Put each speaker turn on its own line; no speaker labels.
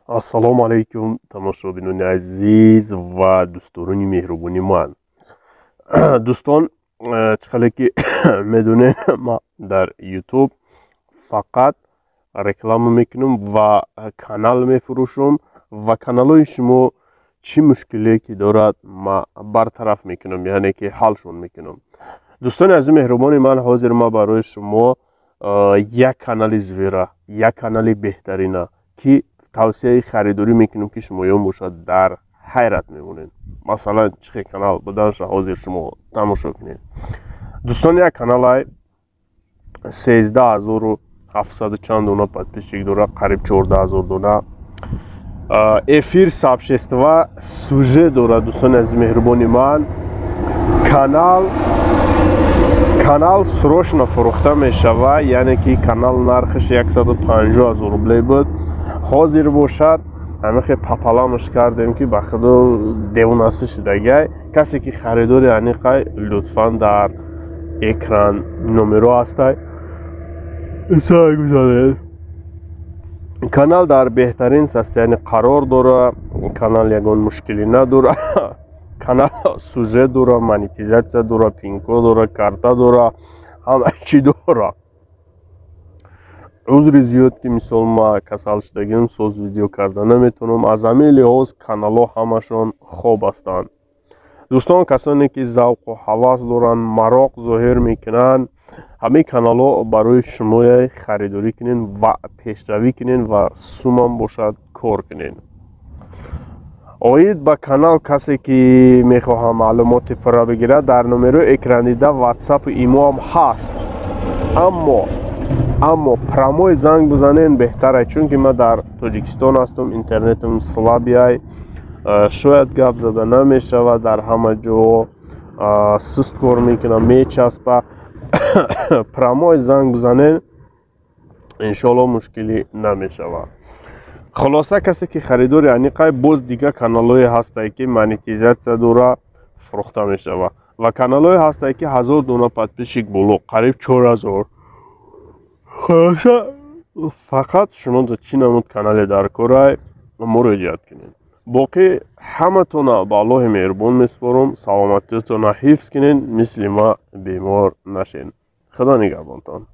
Ассалому алайкум, тамошобинони азиз ва дӯстдорони меҳрубони ман. Дӯстон, чӣ хеле ки медонед, ман дар Ютуб фақат реклама мекунам ва канал мефурӯшам ва каналҳои шумо чӣ мушкиле ки дорад, ман бартараф мекунам, яъне ки ҳалшон мекунам. Дӯстони азизи меҳрубони ман, ҳозир ман барои шумо як канали звера, як канали беҳтарина, ки тавсияи харидорӣ мекунем, ки шумоён бошад, дар ҳайрат мемонед. Масалан, чӣ хел канал буданша ҳозир шумо тамошо кунед. Дӯстон, як каналай 13 700 чанд дона подписчик дора, қариб 14 000 дона. Эфир, сообщества, сюжет дорад. Дӯстони азизи меҳрубони ман, канал срочно фурӯхта мешавад, яъне ки канал нархаш 150 000 рублей буд, ҳозир бошад, ҳамихе пополам аш кардем, ки ба худо девонаста шудагай. Касе ки харидори аниқай, лутфан, дар экран номеро ҳастай, гузаред. Канал дар беҳтарин состояние қарор дора, канал ягон мушкилӣ надора, канал сюжет дора, монетизатсия дора, пин-код дора, карта дора, ҳама чӣ дора. Узри зиёд, ки мисол ма касал шудагим, соз видео карда наметавонам. Аз ҳамин лиҳоз каналҳо ҳамашон хоб ҳастанд. Дӯстон, касоне ки завқу ҳавас доранд, мароқ зоҳир мекунанд, ҳамин каналҳо барои шумое, харидорӣ кунед ва пешравӣ кунед ва сумам бошад, кор кунед. Оид ба канал, касе ки мехоҳад маълумоти пурра бигирад, дар номерои экрандида Ватсапу Имоам ҳаст, аммо прямой занг бизанен беҳтар, чунки ман дар Тоҷикистон ҳастам, интернетам слабый ай, шояд гап зада намешавад, дар ҳама ҷо суст кор мекунам, мечаспа. Прямой занг бизанен, иншоалло, мушкилӣ намешавад. Хулоса, касе ки харидори аниқай, боз дигар каналҳое ҳастае, ки монетизатсия дора, фурӯхта мешавад, ва каналҳое ҳастае, ки 1000 дона подписчик боло, қариб 4000. Хулоса, фақат шумо чӣ намуд канале дар корай, муроҷиат кунед. Боқӣ ҳаматона ба Аллоҳи меҳрубон месупорам. Саломатиятона ҳифз кунед, мисли ма бемор нашед. Худо нигаҳбонтон.